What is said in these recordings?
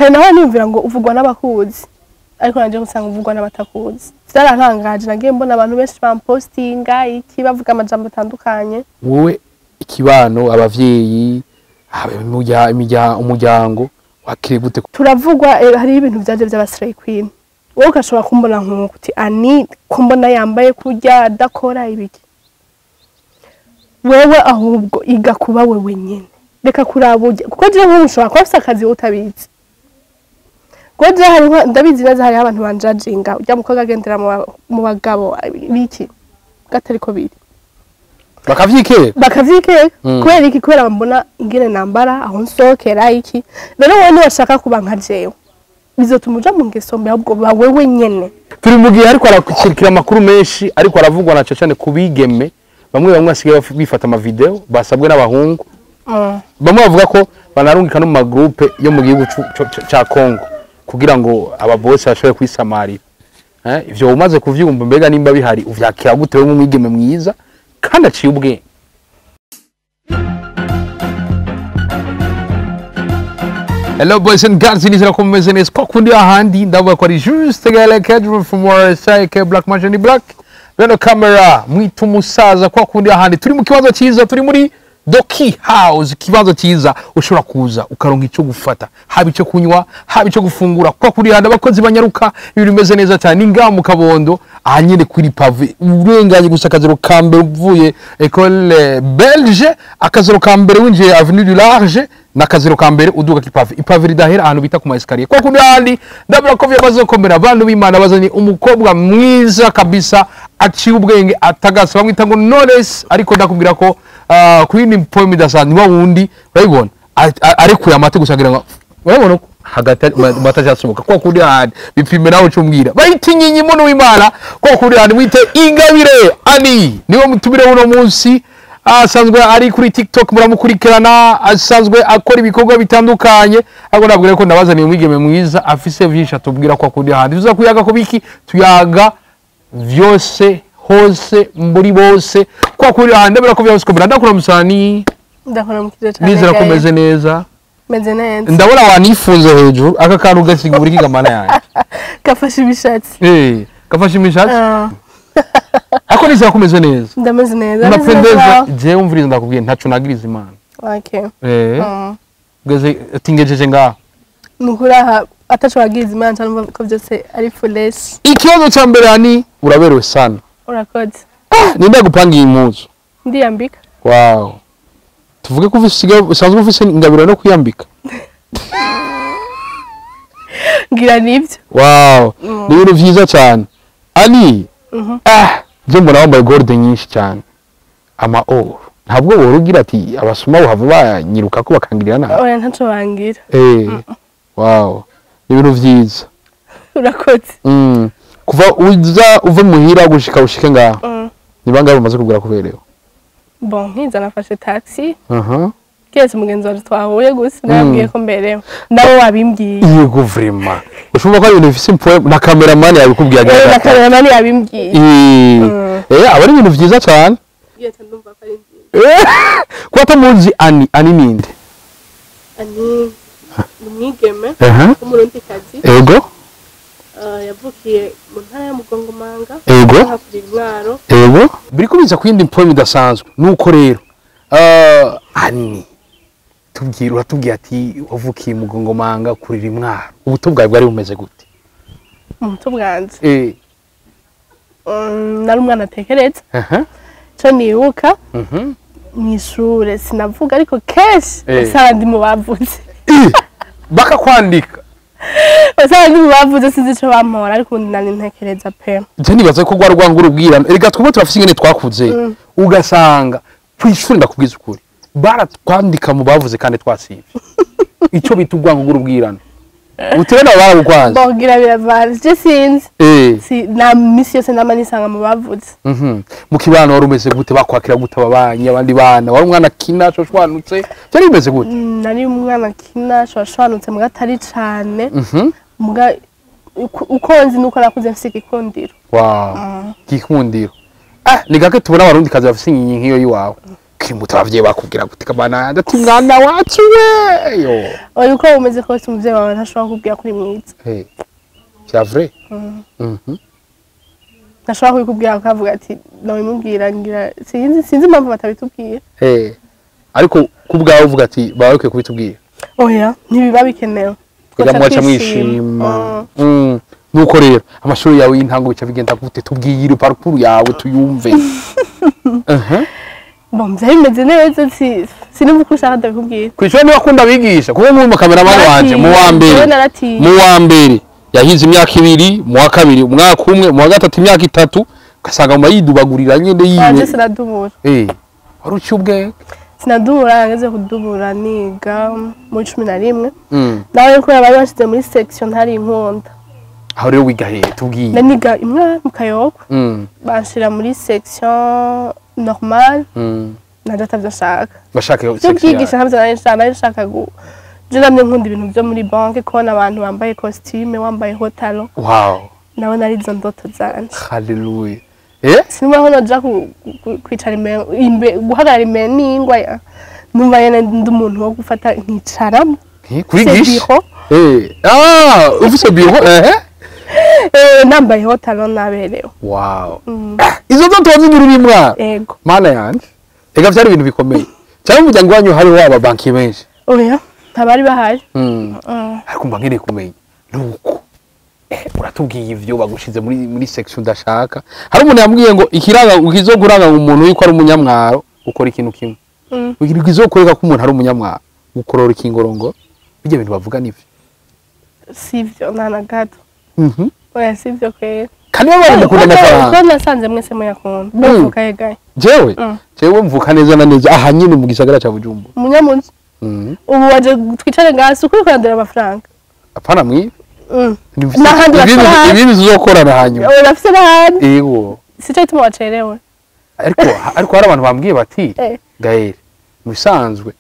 Kare naho niyumvira ngo uvugwa n'abakuzi, ariko nanje gusanga uvugwa n'abatakuzi. Vyarantangaje, nagiye mbona abantu benshi bampostinga iki, bavuga amajambo atandukanye. Wowe ikibano, abavyeyi, umuryango wakiriye gute? Turavugwa, hariho ibintu vyaje vy'aba slay queen. Wowe ugashobora kumbona nk'uko uti ani kumbona yambaye kurya adakora ibiki. Wewe ahubwo iga kuba wewe nyene, reka kuraba urya, kuko jewe nk'ubu ushobora kuba ufise akazi utabizi. Kuko jewe hariho, ndabizi neza, hariho abantu banjajinga urya mukobwa agendera mu bagabo biki gatariko biri. Bakavyikeka. Bakavyikeka. Kubera iki? Kubera bambona ingene nambara, aho nsohokera iki. Rero wowe niwashaka kuba nka jewe, bizotuma uja mu ngeso mbi, ahubwo ba wewe nyene. Turi mu gihe ariko arakurikira amakuru menshi ariko aravugwa na cane ku bigeme bamwe bamwe basigaye bifata ama video basabwe n'abahungu. Bamwe bavuga ko banarungika no mu magroupe yo mu gihugu ca Congo kugira ngo ababosi bashobore kwisamarira. Ivyo umaze kuvyumva, mbega nimba bihari uvyakira gute wewe nk'umwigeme mwiza kandi aciye ubwenge? Hello boys and girls, nizera ko mumeze neza. Kwa kundi ahandi ndavuga ko ari juste gale Kedro from RSI K Black Machine Black. Beno camera mwita umusaza. Kwa kundi ahandi turi mu kibanza cyiza, turi muri Doki House, ikibanza cyiza ushobora kuza ukaronka icyo gufata, haba icyo kunywa, haba icyo gufungura. Kwa kundi ahandi abakozi banyaruka, ibintu bimeze neza cyane. Ni ngaha mu Kabondo, aha nyene kuri pavé, urenganye gusa akazero ka mbere uvuye Ecole Belge, akazero ka mbere winjiye Avenue du Large, nakazero ka mbere uduga kipave, ipave ridahera ahantu bita ku ma escalier. Kwa kundi ahandi ndabura ko vyamaze komera. Abantu b'Imana bazanye umukobwa mwiza kabisa aciye ubwenge atagase, bamwita ngo Knowless, ariko ndakubwira ko kuri ni poem idasanzwe, ni wa wundi urabibona arekuye amate gusa kugira ngo urabibona ko hagati amata acasohoka. Kwa kundi ahandi bipime nawe ucumbwira bayita inkingi muntu w'Imana. Kwa kundi ahandi mwite Ingabire Ani, niwe mutumire uno munsi. Asanzwe ari kuri TikTok, muramukurikirana, asanzwe akora ibikorwa bitandukanye. Ariko nabwira ko ndabazaniye umwigeme mwiza afise vyinshi atubwira. Kwa kundi ahandi tuza kuyaga ko biki, tuyaga vyose hose muri bose. Kwa kundi ahandi ndabwira ko vyose komera. Ndakura musani. Ndakora mukije cane. Nizera ko umeze neza. Meze neza. Ndabona wanifunze hejuru aka kantu gasigura iki gamana yanjye? Gafashe imishatsi. Gafashe imishatsi. Ako nizera ko umeze neza. Ndameze neza. Unapendeza. Jewe umviriza ndakubwiye ntaco nagiriza Imana. Okay. Ugeze tingejeje ngaho. Nukuri aha ataco wagiriza Imana cyane ko byose ari fresh. Ikibazo ca mbere ani uraberewe sana. Urakoze. Ninde gupanga iyi mpuzu? Ndiyambika. Wow. Tuvuge ko usanzwe ufise ingabiro no kwiyambika. Ngira nivyo. Wow. Ni ibintu vyiza cyane. Ani. Je mbona wambaye gold nyinshi cyane. Ama or. Ntabwo worugira ati abasuma bohava banyiruka ko bakangirira nabi. Oya ntaco bangira. Wow. Ni ibintu vyiza. Urakoze. Kuva uza uve muhira gushika ushike ngaho. Ni bangahe bamaze kugura kuberewe? Bon, nkiza nafashe taxi. Kese mugenzi wanje twahuye gusa nabwiye ko mberewe. Nawe wabimbwiye. Yego vraiment. Ushobora ko ibintu bifise impoem na cameraman yabikubwiye aga. Na cameraman yabimbwiye. Aba ari ibintu vyiza cyane. Ngiye ndumva ko ari nziza. Ko atamuzi Ani, Ani ninde? Ani ni umwigeme w'umurundikazi. Ego. Yavukiye mu ntara ya Mugongomanga. Ego. Hakurya Mwaro. Ego. Biriko biza kwindi poem idasanzwe. Nuko rero Ani tubwira, uratubwiye ati wavukiye Mugongomanga kurira Mwaro. Ubuto bwawe bwari bumeze gute? Ubuto bwanje. Nari umwana atekereza. Cyo nibuka. Mwishure sinavuga ariko kenshi usanga ndi mu bavuze. Bakakwandika. Usanga ndi mu bavuze, sinzi ico bampora ariko nari ntekereza pe. Je nibaza ko rwari rwanga urubwirano. Erega twebwe turafise ingene twakuze. Ugasanga kwishuri ndakubwiza ukuri. Baratwandika mu bavuze kandi twasivye. Ico bita urwango rw'urubwirano. Utewe nabo barabukwanze. Bongira biravana. Je sinzi. Si na misi yose nama nisanga mu bavuze. Mu kibano wari umeze gute, bakwakira gute ababanyi abandi bana? Wari umwana kina shoshwanutse? Byari bimeze gute? Nari umwana kina shoshwanutse muga atari cane. Muga uko nzi nuko nakuze mfise igikundiro. Wow. Gikundiro. Ni gake tubona abarundi kazi bafise inkingi nkiyo yiwawe. Ukiri muto abavyeyi bakubwira gute kamana ati mwana wacu we yo? Oya, uko umeze kose umuvyeyi wawe ntashobora kukubwira ko uri mwiza. Hey. C'est vrai. Ntashobora kubikubwira, akavuga ati nabimubwira ngira sinzi impamvu batabitubwira. Hey. Ariko kubwawe uvuga ati baba bakwiye kubitubwira. Oya, ntibiba bikenewe. Kugira Baca mwaca twishima. mwishima. Nuko rero amashuri yawe y'intango bica bigenda gute? Tubwire parcours yawe tuyumve. Bon, vyari bimeze neza, sinumva uko ushaka ndabikubwira. Kwishuri niba akunda abigisha kuko mu cameraman wanje mu wa mbere, Jewe naratiye. mu wa mbere yahize imyaka 2, mu wa kabiri umwaka umwe, mu wa gatatu imyaka 3, ugasanga mu yidubagurira nyene Wanje yiwe. sinadubura. Wari uciye ubwenge. Sinadubura, ngeze kudubura niga muri 11. Nawe kubera bari bashize muri section ntari inkunda. Aho rero wiga hehe? Tubwiye. Naniga imwe mu Kayokwe. Banshira muri section normale. Nanje atavyo nshaka. Bashaka Byo section byigisha yawe. ntabyo nari nshaka, nari nshaka je namye nkunda ibintu byo muri banke, kubona abantu bambaye costume, wambaye haut talon. Nawe nari izo ndoto zanje. Hallelujah. Sinumva aho noja kwicara imbere, guhagarara imbere n'ingwa ya numva nyene ndi umuntu wo gufata nkicaramo. Kuri C'est gish. bureau. Ah, ufise bureau eh? Nambaye haut talon naberewe. Wow. Izo ndoto wazigira uri mwana? Ego. Mana yanje. Ega vyari ibintu bikomeye. Cyangwa umuryango wanyu hariho aba banki benshi? Oya, ntabari bahari. Ariko mba nkeneye kumenya nuko uratubwiye ivyo bagushize muri section udashaka. Hari umuntu yambwiye ngo ikiranga ukizokuranga umuntu yuko ari umunyamwaro ukora ikintu kimwe. Ukizokwereka ko umuntu ari umunyamwaro ukorora ikingorongo. Bijya bintu bavuga nivyo? Sivyo nta na gato. Oya, sivyo kwera. Kandi baba mukunda amafaranga. Ko nasanze mwese muyakunda. Mvuka yegaye. Jewe? Jewe mvuka neza na neza aha nyine mu gisagara ca Bujumbura. Umunyamunsi. Ubu waje twicare ngaha ukuri kurandura amafaranga. Apana mwi. N'ahandi bakora. Ibindi tuzokorana hanyuma. Urafise n'ahandi. Yego. Sico gituma wacerewe. Ariko hari abantu bambwiye bati Gaël, mu bisanzwe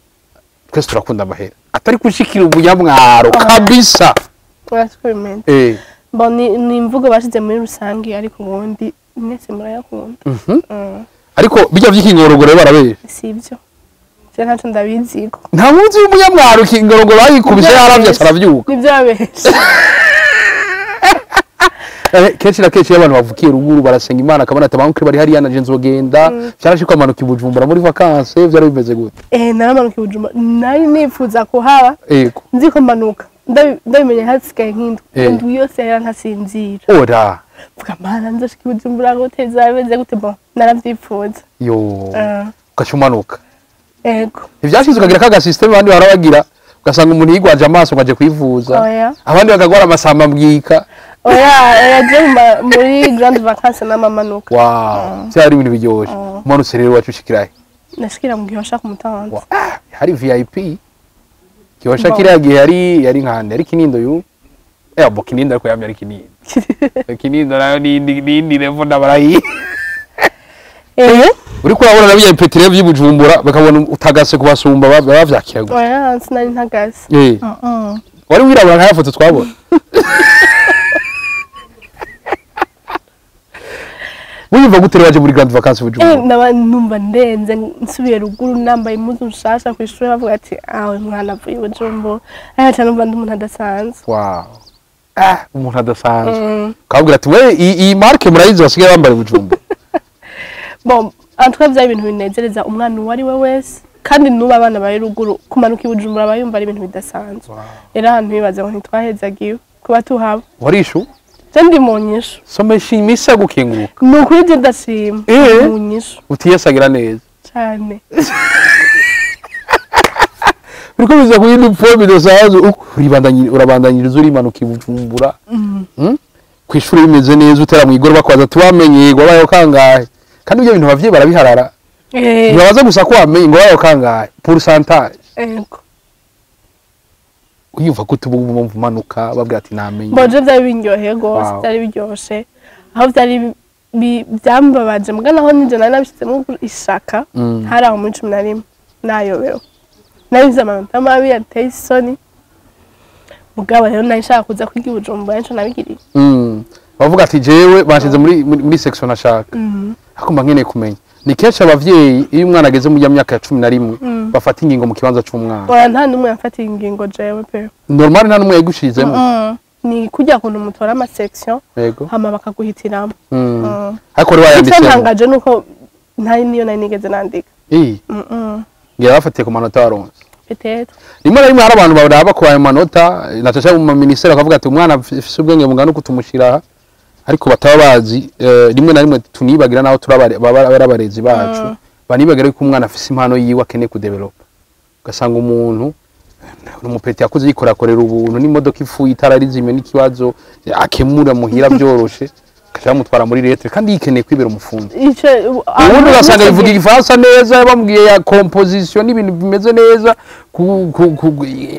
twese turakunda amahera. Atari gushikira ubunyamwaro kabisa. Oya, siko bimeze. Bon, ni imvugo bashize muri rusange, ariko ubundi mwese murayakunda. Ariko bijya vy'ikingorogoro barabesha. Sivyo. Je ntaco ndabiziko. Nta munsi w'umunyamwaro ikingorogoro bayikubise yaravye aravyuka. Nivyo babesha. Kenshi na kenshi iyo abantu bavukiye ruguru barasenga Imana akabona ati abankure bari hariya naje nzogenda. Vyarashika amanuka i Bujumbura muri vacances, vyari bimeze gute? Naramanuka i Bujumbura. Nari nifuza kuhaba. Yego. Nzi ko manuka. Ndabimenye hasigaye nk'indwi. Indwi yose yari ntasinzira. Ora. Mvuga mana nzoshika i Bujumbura gute, bizaba gute, bon naravyifuza. Yo. Ugaca umanuka. Ego. Ntivyashize ukagira kaga system abandi barabagira, ugasanga umuntu yigwaje amaso ngo aje kwivuza. Oya. Abandi bakagwara amasamba mbwika. Oya, je muri grande vacances namamanuka. Wow. Vyari ibintu biryoshe. Umanutse rero wacu ushikirahe? Nashikira mu Gihosha ku Mutanzi. Hari VIP. Gihosha kiriya gihe yari nkande, yari Kinindo yu. Bo Kinindo ariko yamye ari Kinindo. Kinindo nayo ni level ndabarayi. Uriko urabona na biya petire vy'Ibujumbura bakabona utagase kubasumba bavyakira gute? Oya, sinari ntagase. Wari wirabura nka foto twabona. Wiyumva gute rero waje muri grande vacances Bujumbura? Naba numva ndenze nsubiye ruguru nambaye impuzu nshasha kw'ishure bavuga ati awe mwana avuye i Bujumbura. Ariko numva ndi umuntu adasanzwe. Wow. Umuntu adasanzwe. Ukabwira ati we iyi marque murayizi basigaye bambaye Bujumbura. Bon, en tout cas vyari ibintu binezereza umwana uwo ari we wese. Kandi nuba abana bari ruguru kumanuka i Bujumbura bayumva ari ibintu bidasanzwe. Rero ahantu bibaza ngo ntitwahezagiwe kuba tuhaba. Warishu? Je ndi mu nyishu. Somesha imisa gukenguruka. Ni ukuri je ndashima. Mu nyishu. Utiyesagira neza. Cane. Uriko biza ku yindi forme idasanzwe urabandanyiriza urimanuka i Bujumbura. Kw'ishuri bimeze neza utera mw'igoro bakwaza tubamenye ngo wabayeho kangahe. Kandi ibyo bintu abavyeyi barabiharara. Ntibabaza gusa ko wamenye ngo wabayeho kangahe. Pourcentage. Ego. Uyumva ko ubu umanuka babwira ati namenye. Bon, je vyari biryoheye gose, byari biryoshe. Aho vyari byambabaje muga naho nije nari nabishizemo ishaka. Hari aho muri 11 nayobewe. Nari amanota mabi yateye isoni. Mugabo rero nari nshaka kuza kwiga i Bujumbura nico nabigiriye. Bavuga ati jewe bashize muri section nashaka. Ariko mba nkeneye kumenya. Ni kenshi abavyeyi, iyo umwana ageze mu myaka ya 11, bafata ingingo mu kibanza c'umwana. Oya, nta n'umwe yamfatiye ingingo jewe pe. Normal, nta n'umwe yayigushirizemo? Ni kurya kuntu mutora ama section, hama bakaguhitiramo. Ariko wari Icyo wayanditsemo? ntangaje nuko ntari niyo nari nigeze nandika. Ngira bafatiye ku manota waronse. Peut-être. Rimwe na rimwe hari abantu baraba ku ayo manota, na cyane mu minisiteri, bakavuga ati umwana afise ubwenge bungana uku, tumushira aha, ariko bataba bazi rimwe na rimwe tunibagira naho turabare baba ari abarezi bacu, banibagira ko umwana afise impano yiwe akeneye kudevelopa. Ugasanga umuntu umupeti yakuze yikorakorera ubuntu n'imodoka ifuye, itara rizimye n'ikibazo akemura muhira byoroshe, akaja bamutwara muri lettres kandi yikeneye kwibera umufundi. Ico Ubundi ugasanga bivuga igifaransa neza, bamubwiye ya composition n'ibintu bimeze neza, ku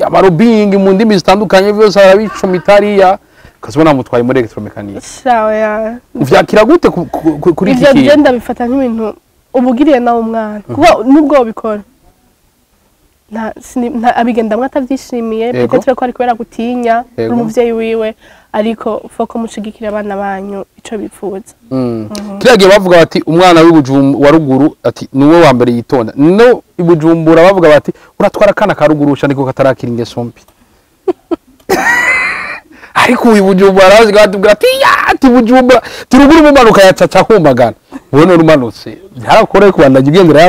amarobingi mu ndimi zitandukanye byose arabicumita hariya, ukazibona bamutwaye muri électromécanique. Sawa ya. Uvyakira gute kuri iki Ivyo byo kintu? ndabifata nk'ibintu ubugiriye nawe umwana, kuko nubwo wabikora nta abigendamwo atavyishimiye. Peut-être ko ari kubera gutinya umuvyeyi wiwe, ariko faut ko mushigikira abana banyu ico bifuza. Kiriya gihe bavuga bati umwana w'i wa ruguru, ati niwe wa mbere yitonda. No i Bujumbura bavuga bati uratwara akana ka ruguru usha niko katarakira ingeso mbi, ariko uyu Bujumbura arazi, batubwira ati ya ati Bujumbura turuguru mumanuka yacaca humagana. Wowe none umanutse byarakoroye kubandanya ugendera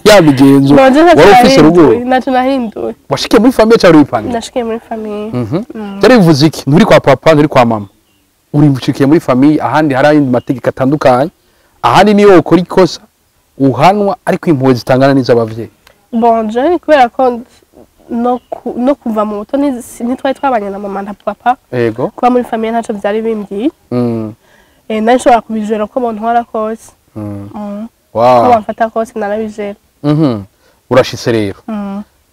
yabigenzo Nanje ntacyo wari ufise ruguru? nahinduye, ntacyo nahinduye. Washikiye muri famille cyangwa uri? Nashikiye muri famille. Byari bivuze iki? Nturi kwa papa, nturi kwa mama, uri ushikiye muri famille, ahandi hari ayandi mategeko atandukanye, ahandi niyo ukora ikosa uhanwa, ariko impuhwe zitangana n'iz'abavyeyi. Bon, je ni kubera ko no kuva mu buto ntitwari twabanye na mama na papa. Kuba muri famille ntacyo byari bimbwiye. Nari nshobora kubijera ko bontwara kose. Ko bamfata kose narabijera. Urashitse rero,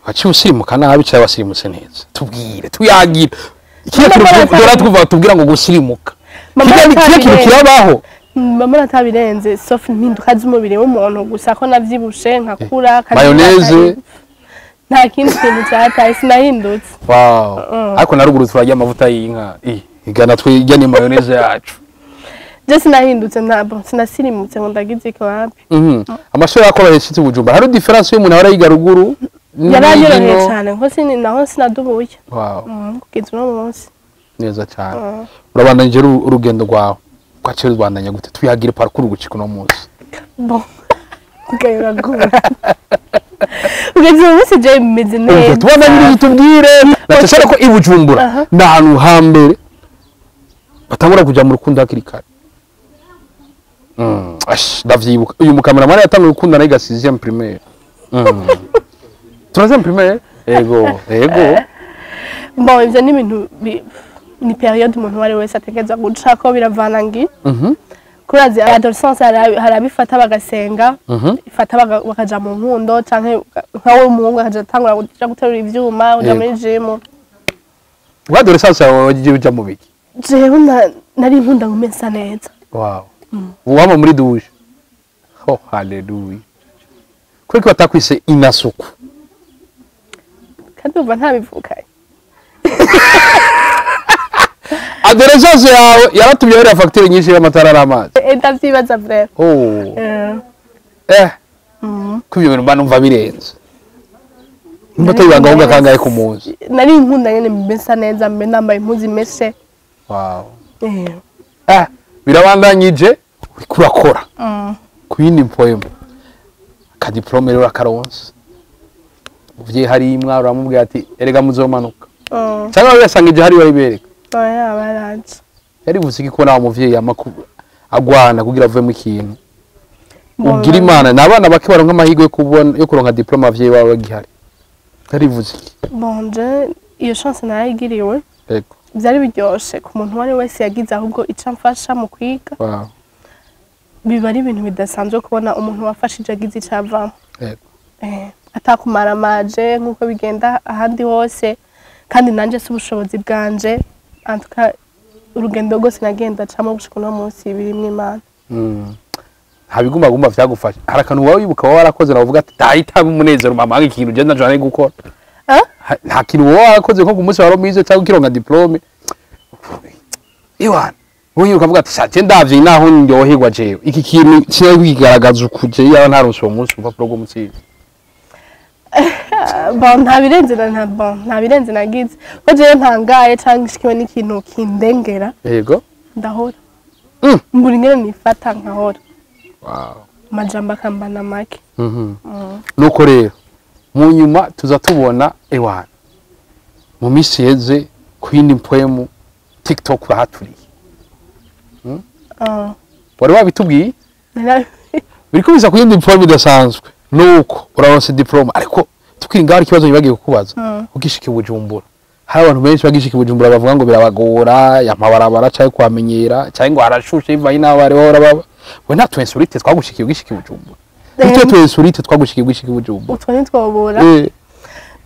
waciye usirimuka nabi cyangwa wasirimutse neza? Tubwire, tuyagire kiriya Mama kintu. Dore twumva tubwira ngo gusirimuka Mama kiriya ni kiriya kintu atabirenze. kirabaho. Mama natabirenze, sauf impinduka z'umubiri w'umuntu gusa, ko navyibushe nkakura kandi Mayonnaise. Nta kindi kintu cyataye, sinahindutse. Wow. Ariko na ruguru turarya amavuta y'inka. Igana twirya ni mayonnaise yacu. Je sinahindutse ntabwo, sinasirimutse ngo ndagize iki, wapi. Amashuri yakoroheye shitsi Bujumbura? Hari différence y'umuntu ahora yiga ruguru Yaranyoroheye n'ino? cyane, nko sini naho sinadubuye. Kugeza uno munsi. Neza cyane. Urabandanyije urugendo rwawe, rwaciye rubandanya gute? Tuyagire parcours gucika uno munsi. Bon, kugayuragura kugeza uyu munsi je meze Umva, neza. tubandanyirize, tubwire nacashara ko i Bujumbura ni ahantu hambere batangura kuja mu rukundo hakiri kare. Ash, ndavyibuka uyu mukameramani yatanguye gukundana yiga 6e primaire. 3e primaire, ego. Bon, ivyo ni ibintu ni période umuntu uwo ari we wese ategerezwa gucako, biravana ngi kurazi adolescence, hari abifata bagasenga, ifata bakaja mu nkundo, canke nkawe umuhungu akaja atangura kuja guterura ivyuma, uja muri gym. Adolescence yawe wagiye uja mu biki? Jewe nari nkunda ngume nsa neza. Wow, wama muri douche? Oh, haleluya! Kuki batakwise inasuku? Kandi uva ntabivukanye. Adolescence yawe yaratumye wariya fagitire nyinshi y'amatara n'amazi? Ndavyibaza vrai. Oh. Ko ibyo bintu mba numva birenze, nimba atari ibanga, ahubwo kangahe ku munsi? Nari nkunda nyene mbe nsa neza, mbe nambaye impuzu imeshe. Birabandanyije, uriko urakora ku yindi poem, akadiplome rero akaronse, umuvyeyi hari imwe uramubwira ati erega muzomanuka, cyangwa bigasanga ibyo hari babibereka? Oya, baraje. Yari buze iki kubona wa muvyeyi yama agwana kugira avemo ikintu? Ugira Imana ni abana bake baronka amahirwe yo kubona, yo kuronka diplome abavyeyi babo bagihari. Yari buze iki? Bon, je iyo chance narayigiriwe. Byari biryoshe ku muntu uwo ari we wese yagize, ahubwo ico amfasha mu kwiga. Biba ari ibintu bidasanzwe kubona umuntu wafashije agize ico avamo. Atakumaramaje nk'uko bigenda ahandi hose, kandi nanje si ubushobozi bwanje. En tout cas, urugendo rwose nagenda camo gushika uno munsi birimwo Imana. Nta bigumbagumba vyagufasha? Hari akantu wowe wibuka wowe warakoze nawe uvuga ati dahita umunezero mama ikintu je ndaje gukora? Nta kintu wowe warakoze nko ku munsi wa remise cyangwa ukironka diplome iwana? Wowe ukavuga ati sha je ndavye naho ndyoherwa jewe iki kintu kiba kigaragaza ukuje yaba ntaronse uwo munsi urupapuro rw'umutsinzi. Bon, nta birenze na nta, bon, nta birenze nagize ko jewe ntangaye canke nshikiwe n'ikintu kindengera, ndahora. Mbura ingene nifata nkahora. Amajambo akambana make. Nuko rero mu nyuma tuza tubona ewana mu minsi iheze ku yindi mpwemu TikTok urahaturiye. Wari wabitubwiye biriko biza ku yindi mpwemu idasanzwe, nuko uraronse diplôme, ariko tukiri ngaho hari ikibazo nibagiye kukubaza. Ugishika i Bujumbura, hari abantu benshi bagishika i Bujumbura bavuga ngo birabagora amabarabara canke kuhamenyera canke ngo harashushe bivanye n'aho bari bahora baba. We nta tu insolite twagushikiye ugishika i Bujumbura? Nitwe tu insolite twagushikiye ugishika i Bujumbura? Utwo ntitwobura.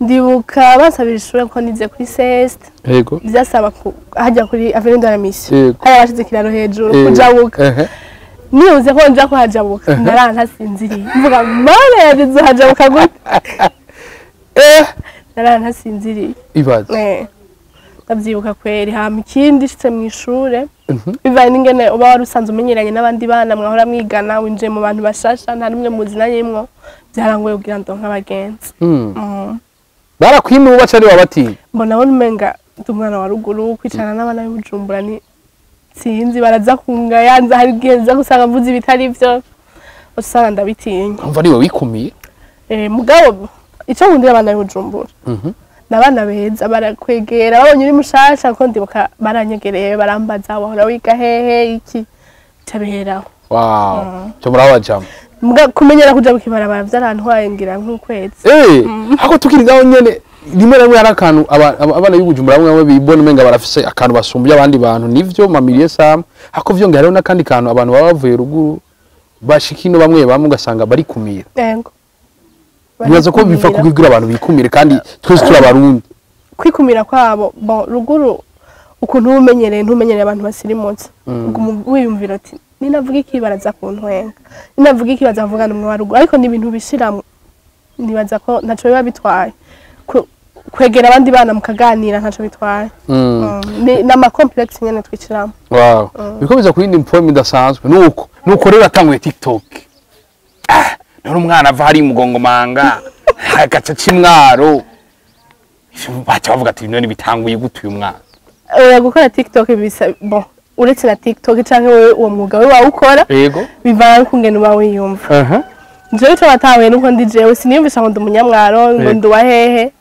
Ndibuka bansabira ishure ko nize kuri CEST. Vyasaba hajya kuri Avenue de la Mission, hariya bashize ikiraro hejuru, kujabuka. Nibuze ko nja kuhajabuka, ndarara ntasinziriye, mvuga: "Mana yanjye, nzohajabuka gute?" Ndarara ntasinziriye. Ibaze. Ndavyibuka kweri. Hama ikindi, nshitse mw'ishure, bivanye n'ingene uba wari usanzwe umenyeranye n'abandi bana mwahora mwigana, winjiye mu bantu bashasha nta n'umwe muzinanyemwo, vyarangoye kugira ndonke abagenzi. Barakwinuba canke babatinya? Mbona abona umenga ndi umwana wa ruguru, kwicarana n'abana b'i Bujumbura ni sinzi, baraza kungaya, nza hari igihe nza gusanga mvuze ibitari vyo, usanga ndabitinya. Umva niwe wikumiye. Mugabo ico nkundira abana b'i Bujumbura, ni abana beza, barakwegera babonye uri mushasha, kuko ndibuka baranyegereye barambaza: "Wahora wiga hehe?" Iki cabiheraho. Wow, cyo murabajama. Muga kumenyera kuja kukibarabara vyarantwaye ngira nk'ukwezi. Ako tukiri ngaho nyene, rimwe na rimwe hari akantu abana b'i Bujumbura bamwe bamwe bibona umenga barafise akantu basumbye abandi bantu, nivyo mamiriye sam ako vyongera hariho n'akandi kantu, abantu baba bavuye ruguru bashika ino bamwe bamwe ugasanga barikumira. Yego. Nibaza ko biva Barikumira. kugira abantu bikumire kandi twese turi Abarundi. Kwikumira kwabo, bon, ruguru ukuntu uba umenyereye, ntumenyereye abantu basirimutse, uguma wiyumvira ati: "Ninavuga iki baraza kuntwenga, ninavuga iki baza kuvuga n'umwe wa ruguru." Ariko ni ibintu bishiramwo, nibaza ko ntaco biba bitwaye. Kwegera abandi bana mukaganira ntaco bitwaye. Ni ama complexe nyene twiciramo. Wow. Bikomeza ku yindi poem idasanzwe, nuko rero atanguye TikTok. None umwana ava hari mugongomanga agaca c'imwaro, baca bavuga ati: "None bitanguye gute uyu mwana?" Oya, gukora TikTok bisa, bon, uretse na TikTok canke wewe uwo mwuga we wawukora, bivana n'ukungene uba wiyumva. Jewe ico batahuye nuko ndi jewe, siniyumvisha ngo ndi umunyamwaro, ngo ndi uwa hehe,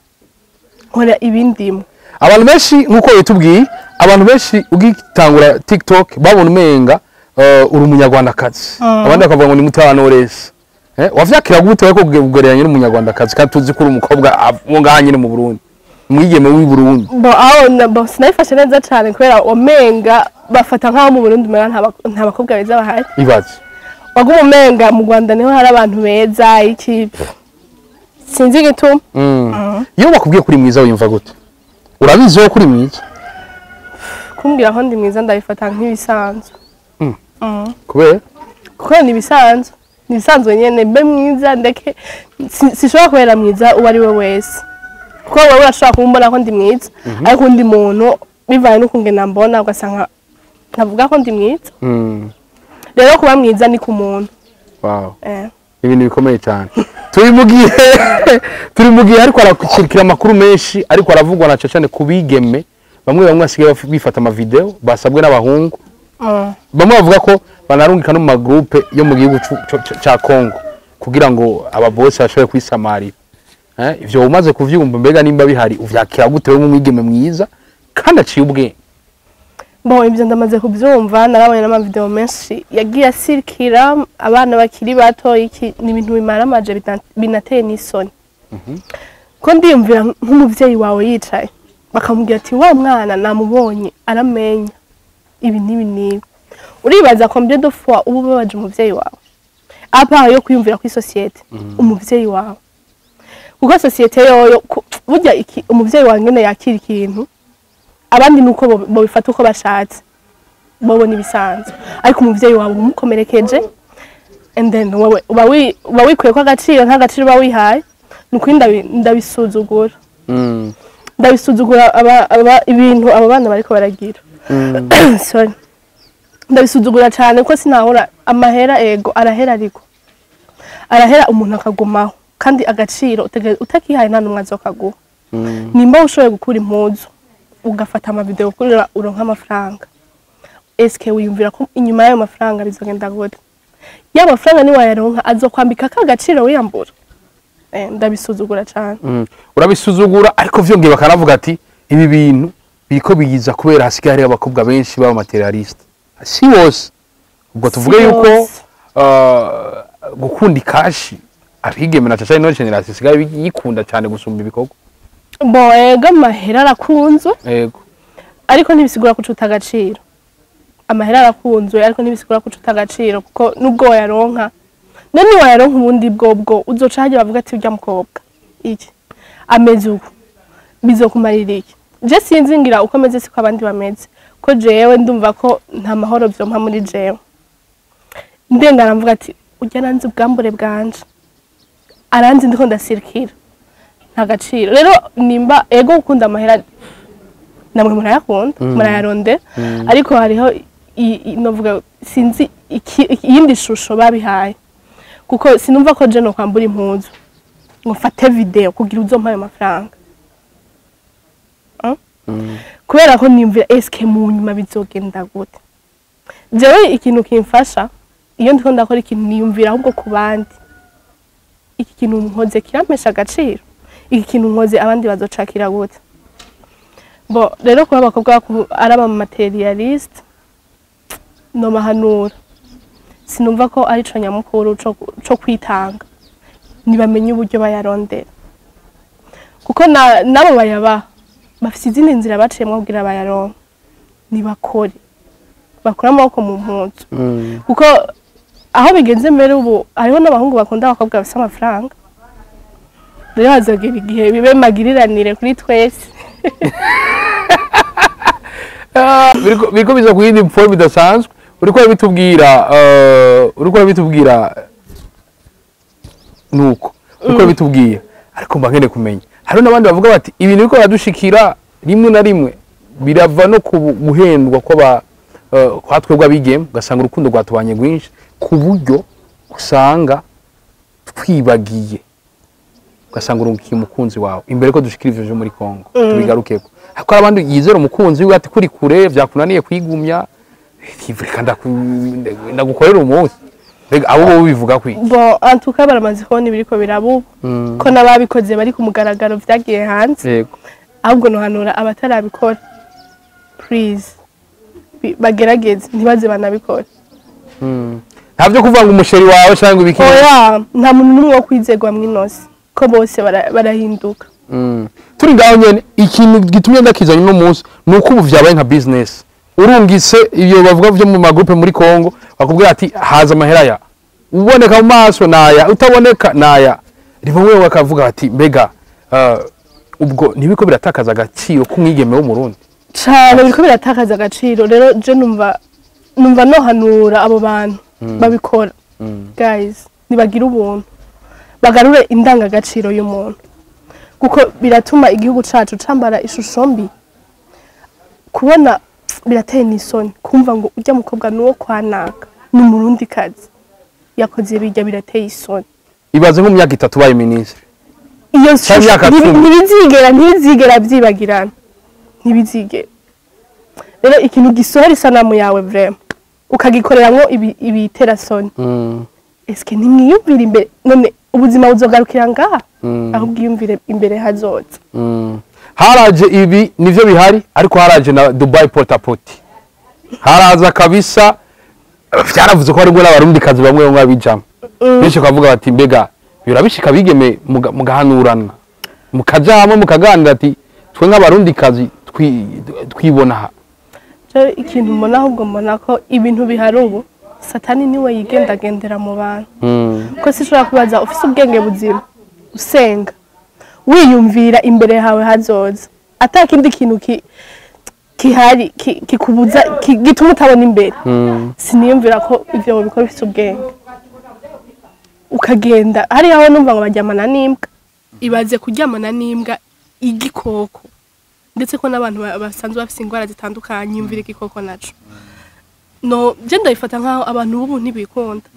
nkora ibindimo. Abantu benshi, nkuko bitubwiye, abantu benshi ugitangura TikTok babona umenga uri umunyarwandakazi, abandi bakavuga ngo ni mutanores. Wavyakira gute ariko kugereranya n'umunyarwandakazi kandi tuzi ko uri umukobwa wo ngaha nyene mu Burundi, umwigeme w'i Burundi? Bo aho bo sinabifashe neza cane, kubera wamenga bafata nk'aho mu Burundi umenga nta bakobwa beza bahari. Ibaze. Waguma umenga mu Rwanda niho hari abantu beza, iki, sinzi igituma. Iyo bakubwiye ko uri mwiza wiyumva gute? Urabizi ko uri mwiza? Kumbwira ko ndi mwiza ndabifata nk'ibisanzwe. Kubera? Kuko ni ibisanzwe, ni ibisanzwe nyene. Mbe mwiza ndeke, sinshobora kubera mwiza uwo ari we wese, kuko wowe urashobora kumbona ko ndi mwiza, ariko undi muntu bivanye n'ukungena mbona ugasanga ntavuga ko ndi mwiza. Rero kuba mwiza ni ku muntu. Wow. Ibintu bikomeye cyane. Turi mu gihe ariko arakirikira amakuru menshi ariko aravugwa na cyane ku bigeme bamwe bamwe basigaye bifata amavideo basabwe n'abahungu. Bamwe bavuga ko banarungika no mu magroupe yo mu gihugu ca Congo kugira ngo ababosi bashobore kwisamarira. Ivyo umaze kuvyumva, mbega nimba bihari uvyakira gute wewe nk'umwigeme mwiza kandi aciye ubwenge? Bon, ibyo ndamaze kubyumva, narabonye n'amavideo menshi yagiye asirikira abana bakiri bato. Iki ni ibintu bimaramaje, binateye n'isoni, ko ndiyumvira nk'umuvyeyi wawe yicaye bakamubwira ati: "Wa mwana namubonye aramenya ibi n'ibi n'ibi." Uribaza combien de fois uba ubabaje umuvyeyi wawe, à part yo kwiyumvira kuri société, umuvyeyi wawe, kuko société yoyo burya iki, umuvyeyi wawe ngene yakira ikintu, abandi nuko bobifata uko bashatse, bobona ibisanzwe, ariko umuvyeyi wawe umukomerekeje, and then wowe uba wikuye ko agaciro, nta gaciro uba wihaye. Ni ukuri ndabisuzugura. Ndabisuzugura aba ibintu abo bana bariko baragira. Sorry. Ndabisuzugura cyane ko sinahora amahera. Ego, arahera, ariko arahera umuntu akagumaho, kandi agaciro utakihaye nta n'umwe azokaguha. Nimba ushoboye gukura impuzu, ugafata amavideo kurira, uronka amafaranga, eske wiyumvira ko inyuma y'ayo mafaranga bizogenda gute? Ya mafaranga niwayaronka azokwambika ka gaciro wiyambura? Ndabisuzugura cyane. Urabisuzugura, ariko vyongeye bakanavuga ati ibi bintu biriko biza kubera hasigaye hariho abakobwa benshi baba matérialiste. Si bose ubwo, tuvuge Si yuko bose. Gukunda ikashi, abigeme na cane ino génération isigaye yikunda cyane gusumba ibikorwa. Bon, ego, amahera arakunzwe, ariko ntibisigura ko ucuta agaciro. Amahera arakunzwe, ariko ntibisigura ko ucuta agaciro, kuko nubwo wayaronka, none wayaronka ubundi bwobwo uzoca hajya bavuga ati urya mukobwa iki ameze uku, bizokumarira iki? Je sinzi, ngira uko ameze siko abandi bameze, ko jewe ndumva ko nta mahoro vyompa muri jewe. Ndengana mvuga ati urya nanze ubwambure bwanje, aranzi ndiko ndasirikira, nta gaciro. Rero nimba ego gukunda amahera, namwe murayakunda, murayaronde, ariko hariho novuga sinzi iyindi shusho babihaye, kuko sinumva ko je no kwambura impuzu ngo mfate video kugira uzompa ayo mafaranga. Kubera ko niyumvira eske mu nyuma bizogenda gute? Jewe ikintu kimfasha iyo ndiko ndakora ikintu, niyumvira ahubwo ku bandi: iki kintu nkoze kirampesha agaciro? Iki kintu nkoze abandi bazocakira gute? Bo rero kuba abakobwa ari aba matérialiste, nobahanura, sinumva ko ari co nyamukuru co kwitanga. Ntibamenye uburyo bayarondera, kuko nabo bayabaha bafise izindi nzira baciyemwo kugira bayaronke. Nibakore, bakure amaboko mu mpuzu, kuko aho bigenze mbere ubu hariho n'abahungu bakunda abakobwa bafise amafaranga. Rero hazogera igihe bibe magiriranire kuri twese. Biriko biza ku yindi forme idasanzwe. Uriko urabitubwira nuko uriko urabitubwira, ariko mba nkeneye kumenya, hariho n'abandi bavuga bati ibintu biriko biradushikira rimwe na rimwe birava no ku guhendwa kw'aba kwa twebwe abigeme, ugasanga urukundo rwatubanye rwinshi ku buryo usanga twibagiye, ugasanga urungikiye umukunzi wawe. Imbere ko dushikira ivyo vyo muri Kongo, tubigarukeko, ariko hari abandi yizera umukunzi wiwe ati kuri kure vyakunaniye kwigumya, reka ndagukorera umunsi. Mbega abo bo bivuga kwiki? Bon, en tout cas baramaze kubona ibiriko biraba ubu, ko n'ababikoze bari ku mugaragaro, vyagiye hanze. Ahubwo nohanura abatarabikora, please, bagerageze ntibaze banabikora. Nta vyo kuvuga ngo umuchéri wawe cyangwa ibiki? Oya, nta muntu n'umwe wo kwizegwa mw'inosi, ko bose barahinduka. Turi ngaho nyene, ikintu gitumye ndakizanye uno munsi ni uko ubu vyabaye nka business. Urungitse ibyo bavuga vyo mu magroupe muri Kongo, bakubwira ati haza amahera ya uboneka mu maso naya, utaboneka naya. Rimwe bakavuga ati mbega ubwo ntibiko biratakaza agaciro k'umwigeme w'Umurundi? Cane, biriko biratakaza agaciro. Rero je numva nohanura abo bantu babikora, guys, nibagira ubuntu, bagarure indangagaciro y'umuntu, kuko biratuma igihugu cacu cambara ishusho mbi. Kubona birateye n'isoni kumva ngo urya mukobwa nuwo kwanaka, ni Umurundi kazi yakoze bijya, birateye isoni. Ibaze nko mu myaka 3 ubaye minisitiri. Iyo Canke imyaka 10. Ntibizigera byibagirana, ntibizigera. Rero ikintu gisohora isanamu yawe vraiment ukagikoreramwo ibiterasoni, eske ntimwiyumvira imbere? None ubuzima buzogarukira ngaha? Ahubwo iyumvire imbere hazoza. Haraje ibi nivyo bihari, ariko haraje na Dubai porta-potty, haraza kabisa. Vyaravuze ko harimo n'Abarundi kazi bamwe bamwe babijamwo. Benshi bakavuga bati mbega birabishika bigeme mugahanurana, mukaja hamwe, mukaganira ati twe nk'Abarundi kazi twibona aha? Je ikintu mbona, ahubwo mbona ko ibintu bihari ubu, Satani niwe yigendagendera mu bantu, ko sinshobora kubaza ufise ubwenge buzima, usenga, wiyumvira imbere hawe hazoza, ata kindi kintu kihari kikubuza gituma utabona imbere. Siniyumvira ko ivyo wobikora ufise ubwenge ukagenda hariya aho numva ngo baryamana n'imbwa. Ibaze kuryamana n'imbwa, igikoko, ndetse ko n'abantu basanzwe bafise ingwara zitandukanye, yumvira igikoko naco. No je ndabifata nkaho abantu b'ubu ntibikunda.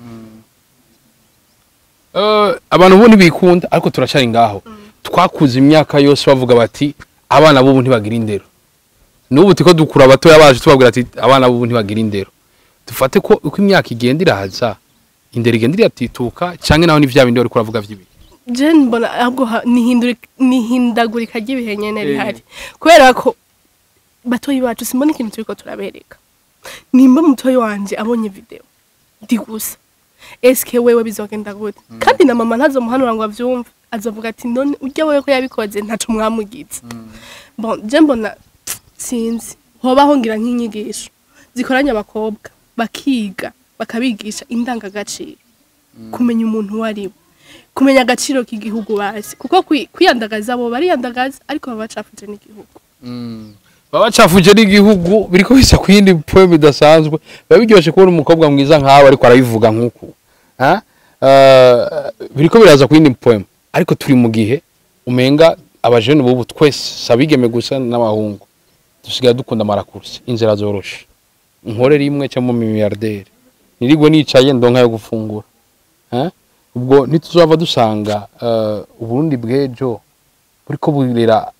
Abantu ubu ntibikunda, ariko turacari ngaho. Twakuze imyaka yose bavuga bati abana b'ubu ntibagira indero. N'ubu turiko dukura abatoya bacu tubabwira ati abana b'ubu ntibagira indero. Dufate ko uko imyaka igenda iraza, indero igenda iratituka, canke naho ni vya bindi bariko uravuga vy'ibihe? Je mbona ahubwo nihindagurika ry'ibihe nyene rihari, kubera ko batoyi bacu simbona ikintu turiko turabereka. Nimba mutoyi wanje abonye video ndi gusa, eske wewe bizogenda gute? Kandi na mama ntazomuhanura ngo avyumve, azovuga ati none urya wewe ko yabikoze ntaco mwamugize. Bon, je mbona sinzi, hobaho ngira nk'inyigisho zikoranye abakobwa bakiga, bakabigisha indangagaciro, kumenya umuntu uwo ari we, kumenya agaciro k'igihugu basi, kuko kwiyandagaza bo bariyandagaza, ariko baba bacafuje n'igihugu. Baba bacafuje n'igihugu. Biriko bisa ku yindi poem idasanzwe. Biba biryoshe kubona umukobwa mwiza nkawe ariko arabivuga nk'uku. Ha? Biriko biraza ku yindi poem, ariko turi mu gihe umenga abajene bubu twese, sabigeme gusa n'abahungu, dusigaye dukunda ama raccourcis, inzira zoroshe. Nkore rimwe cyangwa mu milliardaire, nirigwe nicaye ndonka yo gufungura. Ha? Ubwo ntituzava dusanga Uburundi bw'ejo buriko burera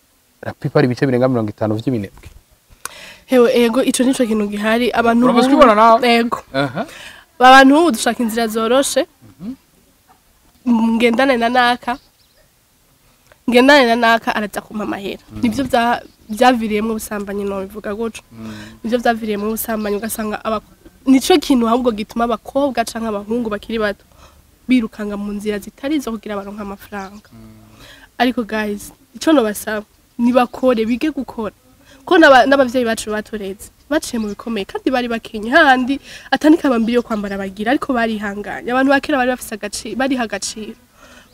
la plupart ibice birenga 50 vy'ibinebwe? Hewe, ego, ico nico kintu gihari. Abantu Uramaze kubibona nawe? Ego. Abantu ubu dushaka inzira zoroshe. Ngendane na naka, ngendane na naka, araza kumpa amahera. Nivyo vyaviriyemwo ubusambanyi, no bivuga gutyo, nivyo vyaviriyemwo ubusambanyi. Ugasanga nico kintu ahubwo gituma abakobwa canke abahungu bakiri bato birukanga mu nzira zitari izo kugira baronke amafaranga. Ariko guys, ico nobasaba, nibakore, bige gukora, ko n'abavyeyi bacu batureze baciye mu bikomeye kandi bari bakenye, handi atani kabambiri yo kwambara bagira, ariko barihanganye. Abantu bakera bari bafise agaciro, bariha agaciro.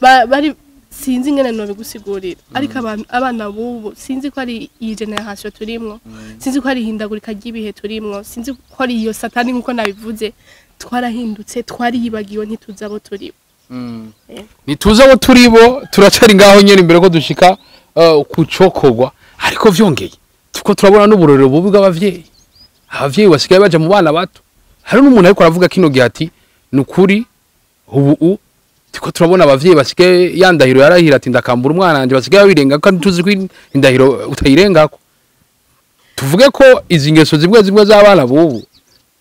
Bari sinzi ingene nobigusigurira, ariko abantu, abana bubu, sinzi ko ari iyi generation turimwo, sinzi ko ari ihindagurika ry'ibihe turimwo, sinzi ko ari iyo satani nkuko nabivuze, twarahindutse, twariyibagiwe, ntituzi abo turibo. Ntituzi abo turibo. Turacari ngaho nyene imbere ko dushika ku cokorwa, ariko vyongeye tuko turabona n'uburorero bubi bw'abavyeyi. Abavyeyi basigaye baja mu bana bato. Hari n'umuntu ariko aravuga kino gihe ati nukuri ubu tuko turabona abavyeyi basigaye ya ndahiro yarahira ati ndakambura umwana wanje basigaye babirenga, kandi tuzi ko indahiro utayirengako. Tuvuge ko izi ngeso zimwe zimwe z'abana bubu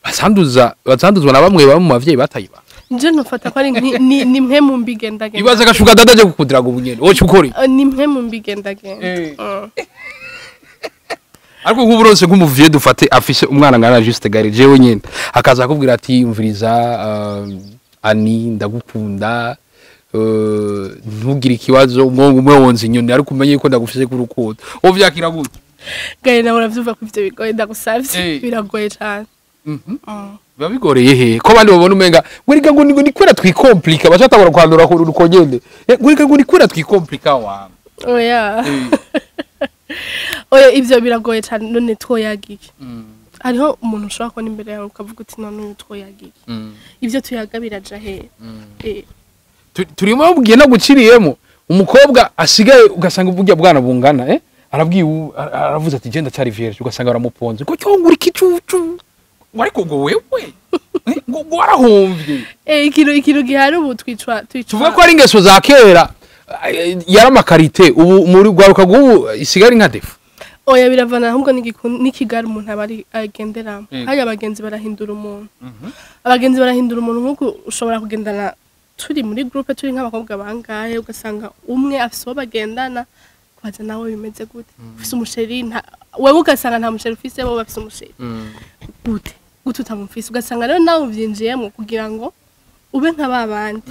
basanduza, basanduzwa na bamwe bamwe mu bavyeyi batayiba? Nje nufata ko ari ni mwe mu mbigendagenda. Ibaze agashuka dadaje kukudiraga ubu nyene, wowe ukora iki? Ni mwe mu mbigendagenda. Ariko nk'ubu uronse nk'umuvyeyi, dufate afise umwana ngana Juste Gare jewe nyene, akaza akubwira ati umviriza, ani ndagukunda, ntugire ikibazo, umwongo umwe wonze inyoni, ariko umenye ko ndagufise ku rukundo, wowe vyakira gute? Gaye, nawe uravyumva ko ivyo bigoye, ndagusavye. Biragoye cane. Biba bigoreye he ko abandi babona umenga ngo reka ngo ni kubera twikomplika, bacatangura kwandura ku ruko nyene. Ngo reka ngo ni kubera twikomplika wangu. Oya, oya, ivyo biragoye cane. None twoyaga iki? Hariho umuntu ushobora kubona imbere yawe ukavuga uti none uyu twoyaga iki? Ivyo tuyaga biraja hehe? Turimo bugenda guciriyemo umukobwa asigaye, ugasanga burya bwana bungana, arabwiye aravuze ati genda cyari vierge, ugasanga baramuponze ko cyo ngo uri kicucu, ngo ariko ngo wewe, ngo warahomvye. Ikintu gihari ubu twicwa Tuvuga ko ari ingeso za kera, yari ama qualité, ubu muri rwaruka rw'ubu isigaye ari nka défaut. Oya, biravana ahubwo n'ikigari umuntu aba ari agenderamo. Hariya abagenzi barahindura umuntu, abagenzi barahindura umuntu. Nk'uko ushobora kugendana, turi muri groupe, turi nk'abakobwa bangahe, ugasanga umwe afise uwo bagendana, kubaza nawe bimeze gute, ufise umu chéri? Nta wewe, ugasanga nta mu chéri ufise, bo bafise umu chéri. Gute gute utamufise? Ugasanga rero nawe uvyinjiyemo kugira ngo ube nka ba bandi.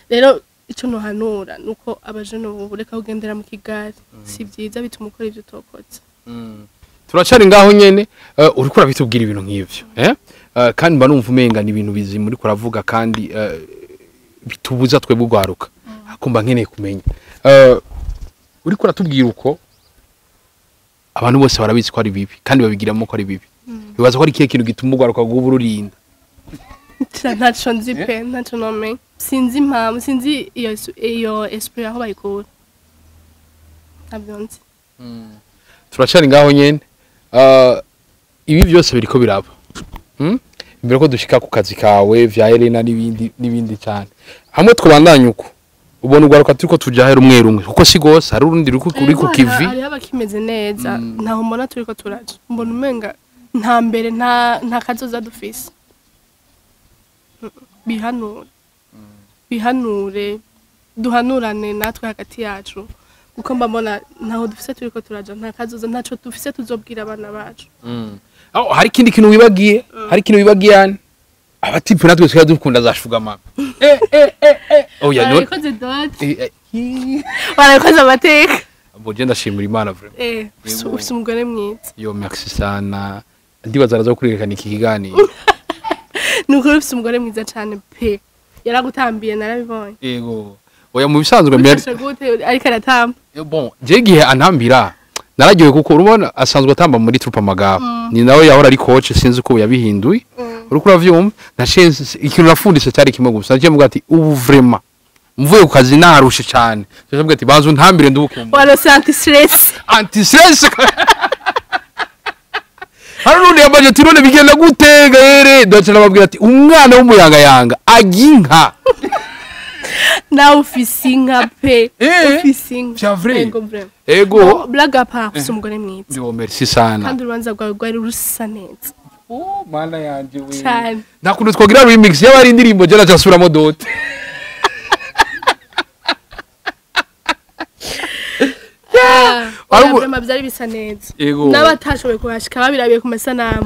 Rero ico nohanura nuko abajene ubu reka kugendera mu kigari, si vyiza, bituma ukora ivyo utokoze. Turacari ngaho nyene. Uriko urabitubwira ibintu nk'ivyo, eh? Kandi mba numva umenga ni ibintu bizima uriko uravuga, kandi bitubuza twebwe ugwaruka, ariko mba nkeneye kumenya, uriko uratubwira uko abantu bose barabizi ko ari bibi kandi babigiramo ko ari bibi, bibaza ko ari ikihe kintu gituma ugwaruka rw'ubu rurinda? Ntaco nzi pe, ntaco nomenya, sinzi impamvu, sinzi iyo esprit aho bayikura, ntabyo nzi. Turacari ngaho nyene. Ibi byose biriko biraba. Imbere ko dushika ku kazi kawe vya Elena n'ibindi n'ibindi cyane, hamwe twabandanya uko ubona ugwaruka turiko tuja hera umwe rumwe, kuko si gose, hari urundi ruri ku kivi. Hariho abakimeze neza, ntaho mbona turiko turaja, mbona umenga nta mbere, nta kazoza dufise. Bihanure, bihanure, duhanurane natwe hagati yacu, kuko mba mbona ntaho dufise turiko turaja, nta kazoza, ntaco dufise tuzobwira abana bacu. Oh, hari ikindi kintu wibagiye, hari ikintu wibagiye yani. Abatipe natwe twari dukunda za sugar mama. Eh eh eh eh. Oya none. Barabikoze dot. Eh, eh. Barabikoze amateka. Bo je ndashimira Imana vraiment. Ufise umugore mwiza. Yo, merci sana. Ndibaza araza kurerekana iki kiganiro. Ni ukuri ufise umugore mwiza cane pe, yaragutambiye narabibonye. Yego. Oya, mu bisanzwe mbere Bifashe gute ariko aratamba? Bon, je igihe antambira nararyohe, kuko urubona asanzwe atamba muri troupe Amagabo. Ni nawe yahora ari coach, sinzi uko yabihinduye. Uriko uravyumva? Nashinze ikintu nafundise cyari kimwe gusa. Nagiye mvuga ati ubu vraiment mvuye ku kazi narushe cyane. Ndavuga ati banzu ntambire ndubuke mu mutwe. Warose anti stress. Anti stress. Hari n'undi yambaje ati none bigenda gute gahere? Ndaca nababwira ati umwana w'umuyangayanga ajya inka. Nawe ufise inka pe. Ufise inka. Vya vrai? Ego, vraiment. Ego. Blague à part, ufise umugore mwiza. Yo, merci sana. Kandi urubanza rwawe rwari rusa neza. Oh, mana yanje we. Cane. Nta kuntu twagira remix yaba ari indirimbo, je naca nsubiramo dot. Oya, vraiment byari bisa neza. Ego. N'abatashoboye kuhashika babirabiye ku masanamu.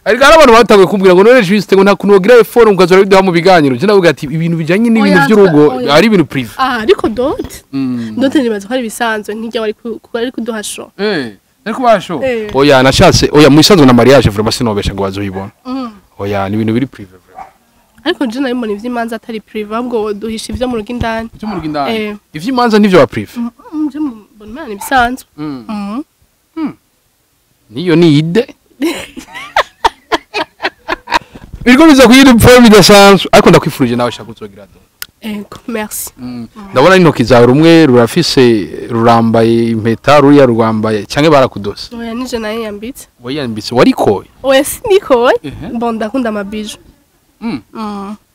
Ariko hari abantu batanguye kumbwira ngo none juste ngo nta kuntu wagira effort ngo ukazora biduha mu biganiro. Je ndavuga ati ibintu bijanye n'ibintu Oya, by'urugo oya. ari ibintu privé. Ah, ariko dot nibaza ko ari ibisanzwe nk'irya wari wari kuduha show. Ariko basho. Eh. Oya, nashatse, oya, mu bisanzwe na mariage vraiment sinobesha ngo bazoyibona. Oya, ni ibintu biri privé vraiment. Ariko je nari mbona ivy'imanza atari privé, ahubwo duhisha ivyo mu rugo indani. Ivyo mu rugo indani. Eh. Ivy'imanza nivyo ba privé. Je mbona imana ibisanzwe. Niyo ni idée. Biriko biza kuyindi forme idasanzwe, ariko ndakwifurije nawe shaka uzogira dot. Ego, merci. Ndabona intoki zawe rumwe rurafise, rurambaye impeta, ruriya rwambaye canke barakudose? Oya, nije nayo yambitse. Wayambitse warikoye? Oya, sinikoye. Bon, ndakunda amabijoux.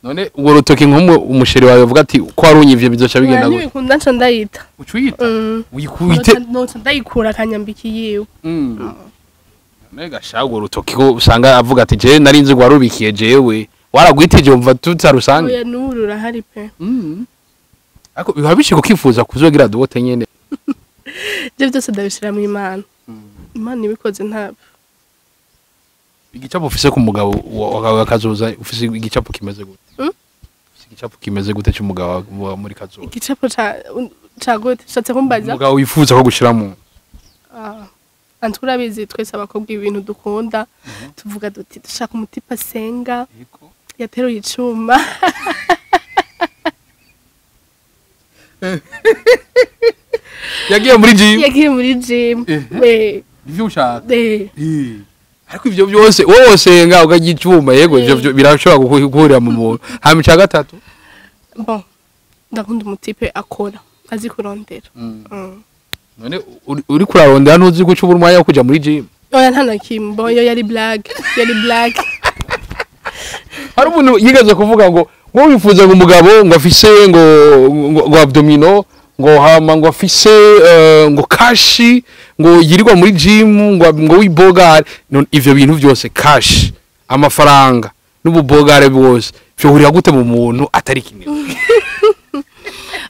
None urwo rutoki nk'umwe umuchéri wawe avuga ati ko warunyivye bizoca Oya, bigenda gute? ntibikunda nca ndayita. Ucuyita? Mm. Uyikubite? Noca ndayikura akanyambika iyiwe. Nega sha, urwo rutoki ko usanga avuga ati je nari nzi ngo warubikiye jewe, waragwitije wumva tutarusange. Oya, n'ubu rurahari pe. Ariko biba bishika ukifuza kuzogira dot nyene? Je byose ndabishira mu Imana. Imana ibikoze ntabwo. Igicapo ufise ku mugabo wawe kazoza, ufise igicapo kimeze gute? Mm? Ufise igicapo kimeze gute cy'umugabo muri kazoza? Igicapo ca gute ushatse kumbaza? Umugabo wifuza ko gushiramo. Ah, antu urabizi twese abakobwa ibintu dukunda tuvuga duti dushaka umutipe asenga, yateruye icuma. Yagiye muri gym. Yagiye muri gym. Ivyo ushaka? Eh. Ariko ivyo byose wowe wosenga ukagira icuma, yego, ivyo birashobora guhurira mu muntu. Hama ica gatatu? Bon, ndakunda umutipe akora, azi kurondera. None uri kurarondera ntuzi guca ubura umwanya wo kuja muri gym? Oya, nta na kimwe. Bon, iyo yari blague, yari blague. Hari umuntu yigeze kuvuga ngo wifuza ngo umugabo ngo afise ngo abdominaux, ngo hama ngo afise ngo cash, ngo yirirwa muri gym, ngo wibogare. None ivyo bintu byose, cash, amafaranga n'ububogare bwose, vyohurira gute mu muntu atari kimwe?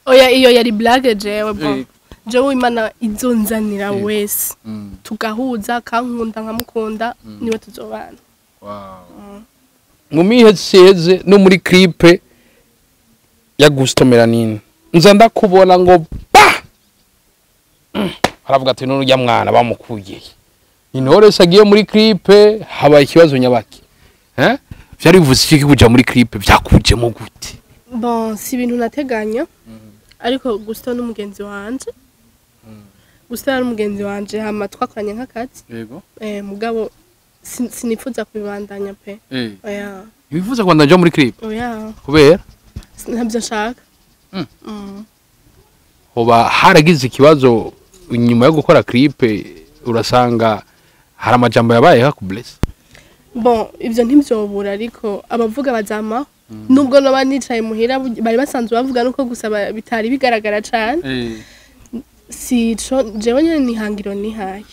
Oya, iyo yari blague. Jewe, bon, jewe Imana izonzanira wese tugahuza, kankunda nkamukunda, niwe tuzobana. Mu mihetse iheze no muri clip ya Gusto Melanine nza ndakubona ngo ba aravuga ati none urya mwana bamukuye intore se agiye muri clip, habaye ikibazo nyabaki, eh vyari bivuze iki kuja muri clip? Vyakujemo gute? Bon, si ibintu nateganya, ariko Gusto n'umugenzi wanje, Gusto yari umugenzi wanje, hama twakoranye nk'akazi. Mugabo sinifuza kubibandanya pe. Oya. Ntiwifuza kubandanya muri clip? Oya. Kubera? Ntabyo nshaka. Hoba haragize ikibazo inyuma yo gukora clip, urasanga hari amajambo yabaye hakubless? Bon, ivyo ntivyobura, ariko abavuga bazama, nubwo noba nicaye muhira, bari basanzwe bavuga, nuko gusa bitari bigaragara cane. Si ico, jewe nyene nihangiro nihaye.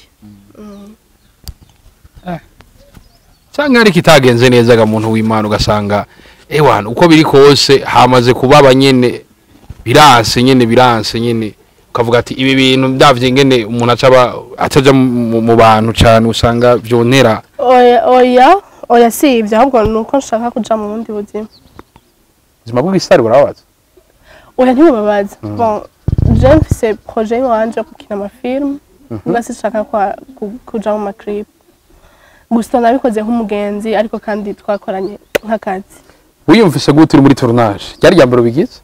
Canke ariko itagenze neza ga muntu w'Imana, ugasanga ewana uko biri kose hamaze kubaba nyene, biranse nyene, biranse nyene, ukavuga ati ibi bintu ndavye ngene umuntu acaba ataja mu bantu cane, usanga vyontera. Oya, oya, oya, si ivyo, ahubwo nuko nshaka kuja mu bundi buzima. Ubuzima bw'ibisitari burababaza. Oya, ntibubabaza. Bon, je mfise projet iwanje yo gukina ama films, mbwa sinshaka kuja mu ma clip. Gusa nabikoze nk'umugenzi, ariko kandi twakoranye nk'akazi. Wiyumvise gute uri muri tournage? Ryari rya mbere ubigize?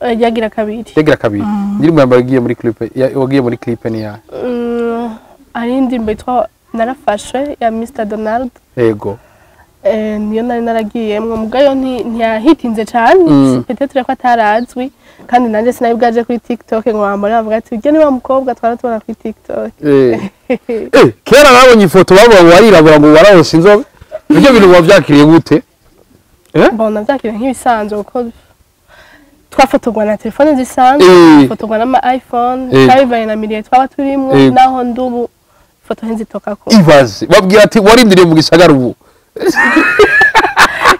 Ryagira kabiri. Ryagira kabiri. Indirimbo ya mbere wagiye muri clip wagiye muri clip ni ya Hari indirimbo yitwa Narafashwe ya Mr Donald. Niyo nari naragiyemwo, mugayo ntiyahitinze cane. Peut-être ko atarazwi, kandi nanje sinari bwaje kuri TikTok ngo bambone bavuga ati ujye ni wa mukobwa twara tubona kuri TikTok. Kera nabonye ifoto bavuga ngo warirabura, ngo wararose inzobe. Ibyo bintu wavyakiriye gute? Bon, navyakiriye nk'ibisanzwe, kuko twafotorwa na telefone zisanzwe, twafotorwa n'ama iPhone, twabivanye na milieu twaba turimwo. Naho ndubu ifoto ntizitokako. Ibaze babwira ati warindiriye mu gisagara ubu.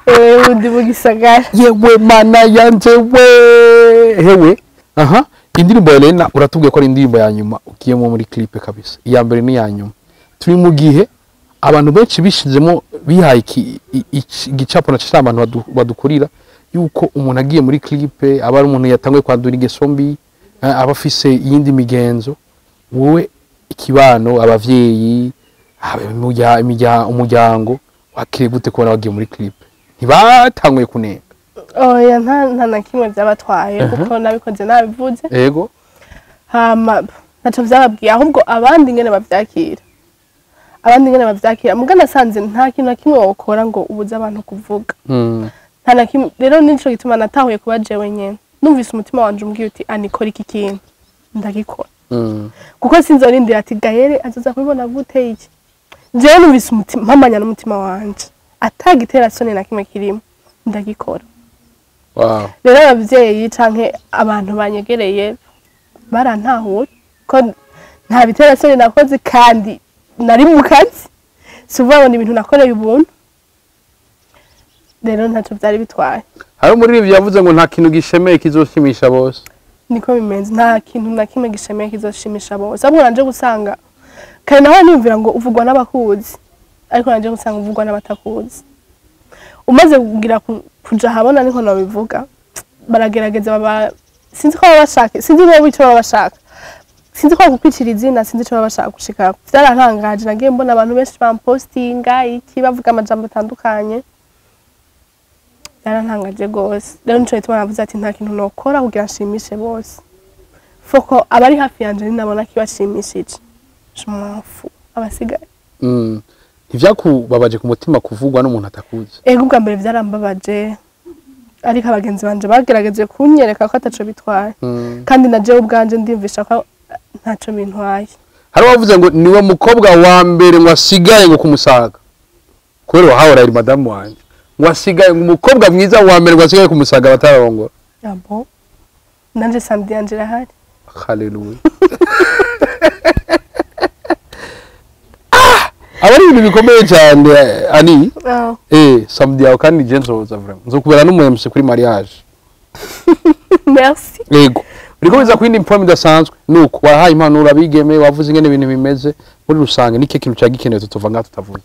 Ubu ndi mu gisagara. Yewe mana yanje we, hewe! Aha, indirimbo ya Lena uratubwiye ko ari indirimbo ya nyuma ugiyemo muri clip kabisa, iya mbere ni iya nyuma. Turi mu gihe abantu benshi bishizemo, bihaye igicapo na cyane abantu badukurira yuko umuntu agiye muri clip aba ari umuntu yatanguye kwandura ingeso mbi, aba afise iyindi migenzo. Wowe ikibano, abavyeyi, umuryango wakiriye gute kubona wagiye muri clip? Ntibatanguye kunenga? Oya, nta na kimwe byabatwaye, kuko nabikoze nabivuze. Hama ntaco vyababwiye, ahubwo abandi ingene bavyakira, abandi ingene bavyakira. Muga nasanze nta kintu na kimwe wokora ngo ubuze abantu kuvuga. Nta na kimwe. Rero nico gituma natahuye kuba jewe nyene. Numvise umutima wanje umbwiye uti anikora iki kintu, ndagikora, kuko sinzorindira ati Gahere azoza kubibona gute iki. Jewe numvise umutima mpamanya n'umutima wanje atagitera soni na kimwe kirimo, ndagikora. Rero abavyeyi canke abantu banyegereye barantahuye ko nta bitera soni nakoze, kandi nari mu kazi, si ukuvuga ngo ni ibintu nakoreye ubuntu. Rero ntacyo byari bitwaye. Hari umuririmbyi yavuze ngo nta kintu gishemeye kizoshimisha bose. Niko bimeze, nta kintu na kimwe gishemeye kizoshimisha bose. Ahubwo nanje gusanga kare naho niyumvira ngo uvugwa n'abakuzi, ariko nanje gusanga uvugwa n'abatakuzi. Umaze kugira kuja ahabona, niko nabivuga, baragerageza, baba sinzi ko baba bashaka, sinzi niba icyo baba bashaka, sinzi ko kukwicira izina, sinzi icyo baba bashaka gushika. Byarantangaje, nagiye mbona abantu benshi bampostinga iki, bavuga amajambo atandukanye, byarantangaje rwose. Rero nico gituma navuze ati nta kintu nokora kugira nshimishe bose, foko abari hafi yanje ninabona kibashimishije, je m'en fous abasigaye. Ntivyakubabaje ku mutima kuvugwa n'umuntu atakuzi? Ego, ubwa mbere byarambabaje, ariko abagenzi banje bagerageje kunyereka ko ataco bitwaye, kandi na jewe ubwanje ndiyumvisha ko ntaco bintwaye. Hari uwavuze ngo niwe mukobwa wa mbere ngo asigaye ngo kumusaga, kubera wahahora ari madamu wanje, ngo asigaye, ngo umukobwa mwiza wa mbere ngo asigaye kumusaga batararongora. Ah bon? Nanje samedi yanje irahari. Haleluya! Ah! Aba ari ibintu bikomeye cyane, ani. Samedi yawe kandi je nzoza, vraiment nzokubera n'umu MC kuri mariage. Merci. Yego, uriko biza kwindi impamo idasanzwe nuko wahaye impanuro abigeme, wavuze ingene ibintu bimeze muri rusange. Nike kintu cyagikenewe tutuva ngaha tutavuze?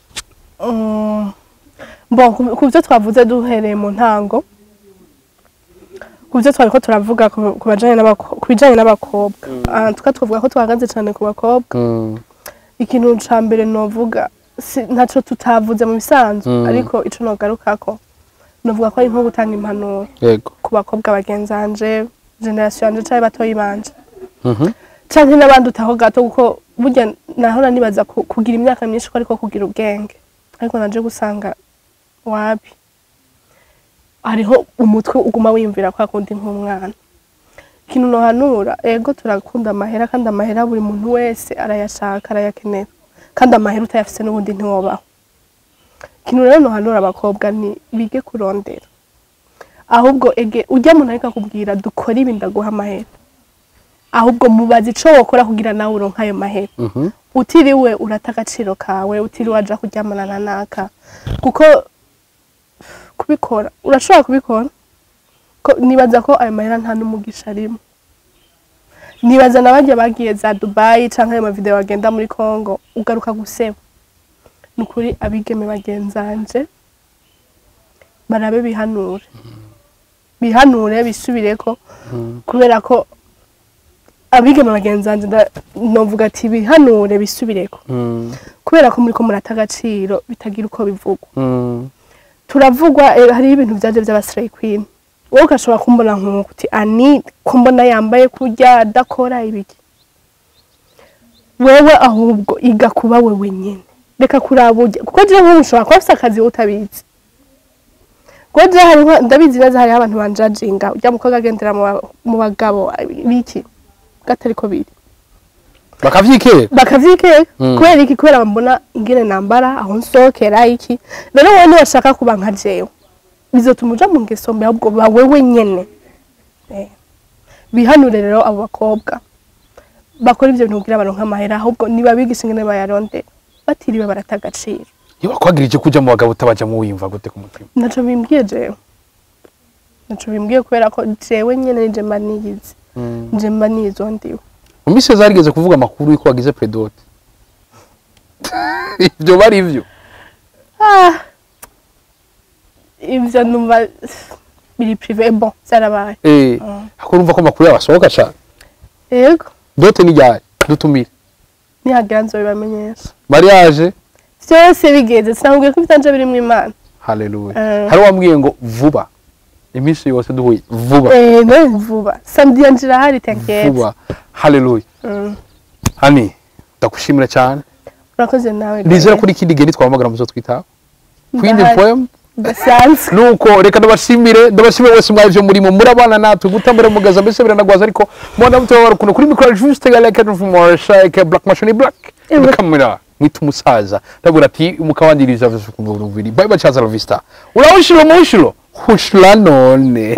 Bon, ku byo twavuze duhereye mu ntango, ku byo twariko turavuga ku bijanye n'abakobwa, ah, tuka twavuga ko twahagaze cyane ku bakobwa. Ikintu ca mbere novuga, ntaco tutavuze mu bisanzwe, ariko ico nogarukako, novuga ko ari nko gutanga impanuro ku bakobwa bagenzanje, génération yanje canke batoyi banje, canke n'abandi utaho gato, kuko burya nahora nibaza kugira imyaka myinshi ko ariko kugira ubwenge, ariko naje gusanga wabi, hariho umutwe uguma wiyumvira kwa kundi nk'umwana. Ikintu nohanura, ego turakunda amahera, kandi amahera buri muntu wese arayashaka, arayakenera, kandi amahera utayafise n'ubundi ntiwobaho. Ikintu rero nohanura abakobwa ni bige kurondera. Ahubwo ege ujya muntu ariko akubwira dukora ibi ndaguha amahera, ahubwo mubaze ico wokora kugira nawe uronke ayo mahera, utiriwe urata agaciro kawe, utiriwe aja kuryamana na naka. Kuko kubikora urashobora kubikora, ko nibaza ko ayo mahera nta n'umugisha arimo. Nibaza na barya bagiye za Dubai canke ayo mavideo bagenda muri Congo, ugaruka guseba. Nukuri abigeme bagenzanje barabe bihanure, bihanure bisubireko, kubera ko abigeme bagenzanje novuga ati bihanure bisubireko, kubera ko muriko murata agaciro bitagira uko bivugwa. Turavugwa, hariho ibintu vyaje vy'aba slay queen. Wowe ugashobora kumbona nk'uko uti ani kumbona yambaye kurya adakora ibiki. Wewe ahubwo iga kuba wewe nyene, reka kuraba urya, kuko jewe nk'ubu ushobora kuba ufise akazi utabizi. Kuko jewe hariho, ndabizi neza, hariho abantu banjajinga urya mukobwa agendera mu bagabo biki gatariko biri. Bakavyikeka. Bakavyikeka. Kubera iki? Kubera bambona ingene nambara, aho nsohokera iki. Rero wowe niwashaka kuba nka jewe, bizotuma uja mu ngeso mbi, ahubwo ba wewe nyene. Bihanure rero abo bakobwa bakora ivyo bintu kugira baronke amahera, ahubwo nibabigisha ingene bayarondera batiriwe barata agaciro. Iyo bakwagirije kuja mu bagabo utabaja mu, wiyumva gute ku mutima? Ntaco bimbwiye jewe, ntaco bimbwiye, kubera ko jewe nyene nije mba niyizi, nje mba nizo ndiwe. Mu minsi yose harigeze kuvuga amakuru yuko wagize pré-dot, ivyo bari ivyo? Ah, ivyo numva biri privé. Bon, vyarabaye. Ako urumva ko amakuru yawe asohoka cane. Yego. Dot ni ryari dutumire? Nihagira nzobibamenyesha. Mariage? Vyose bigeze, sinakubwiye ko ivyanje birimwo Imana. Haleluya. Hari wambwiye ngo vuba, iminsi yose duhuye vuba. None vuba, samedi yanje irahari, t'inquiète. Vuba, haleluya. Hani ndagushimira cyane. Urakoze nawe. Nizera kuri ikindi gihe nitwahamagara muzotwitaba kwindi Ndahari. poem. Udasanzwe. Nuko reka ndabashimire wese mwaje ivyo murimo murabana natwe gutambura mugaza, mbese biranagwaza, ariko mubona mutaba rukundo kuri micro juste like from Shake Black Machine Black. Ewe. Kamera mwita umusaza, ndabura ati mukabandiriza bye bye, chaza la vista, urawushiro mushiro hushla none.